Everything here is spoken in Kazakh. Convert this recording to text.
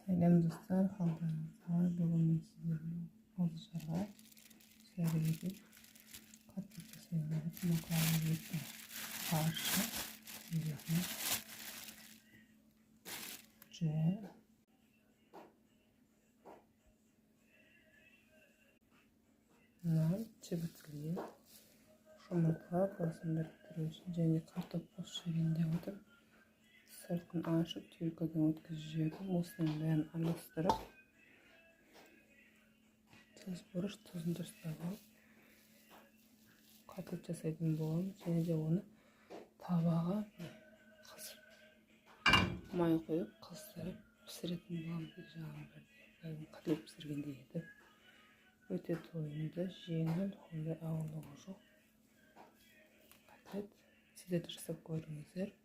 Сәлем, достар! Қалдарыңыз қалай? Бүгін мен сіздерге ауызашарға сәбиге деп котлет жасаймын деп. Мына еттің фаршы, яғни жүр нан, жібітілген жұмыртқа, басын біріктіру үшін және картоп қосып жіберейін деп отырмын. Сыртын ашып, теркадан өткізіп жібердім. Осының бәрін араластырып, тұз, бұрыш, тұзын дұрыстап алып, котлет жасайтын боламыз. Және де оны табаға қызып, май құйып, қыздырып пісіретін боламыз. Екі жағын бірдей, кәдімгі котлет пісіргендей етіп. Өте тойымды, жеңіл, ондай ауырлығы жоқ котлет. Сіздер де жасап көріңіздер.